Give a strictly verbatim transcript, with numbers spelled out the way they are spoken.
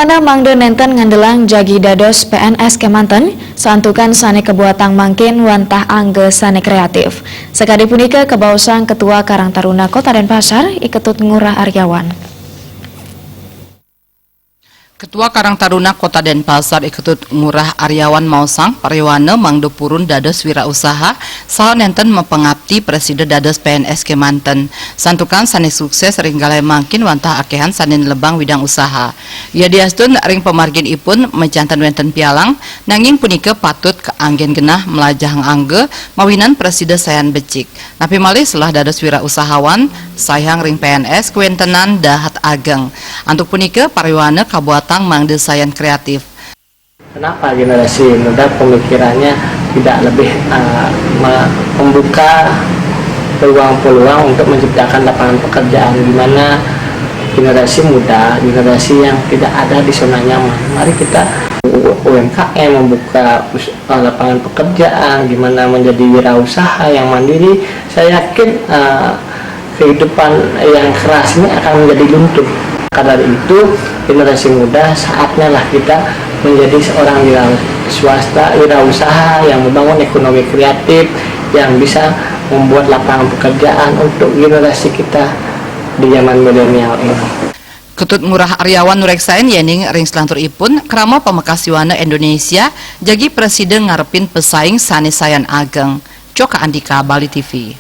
Mangda nenten ngandelang jagi dados P N S kemanten, santukan sane kebuatang mangkin wantah angga sane kreatif. Sakadi punika kabaosang Ketua Karang Taruna Kota Denpasar, I Ketut Ngurah Aryawan. Ketua Karang Taruna Kota Denpasar, I Ketut Ngurah Aryawan maosang pariwana mangda purun dados wirausaha saha nenten mapangapti prasida dados P N S kemanten. Santukan sane sukses ring galahé mangkin wantah akéhan sane nelebang widang usaha. Yadiastun ring pamargin ipun majanten wenten pialang, nanging punika patut kaanggen genah mlajahang angga mawinan prasida sayan becik. Napi malih selah dados wirausahawan, sayang ring P N S kawentenan dahat ageng. Antuk punika pariwana kabuatang mangda sayan kreatif. Kenapa generasi muda pemikirannya tidak lebih, eh, me-, membuka peluang-peluang untuk menciptakan lapangan pekerjaan, di mana generasi muda, generasi yang tidak ada di zona nyaman. Mari kita U M K M, membuka us-, eh, lapangan pekerjaan, gimana menjadi wirausaha yang mandiri. Saya yakin, eh, kehidupan yang keras ini akan menjadi luntur. Maka dari itu, generasi muda, saatnya lah kita menjadi seorang wira swasta, wirausaha yang membangun ekonomi kreatif, yang bisa membuat lapangan pekerjaan untuk generasi kita di zaman milenial ini. Ketut Ngurah Aryawan nureksain yening ring selanturipun krama pamekasiwana Indonesia jagi prasida ngarepin pesaing sane sayan ageng. Coka Andika, Bali T V.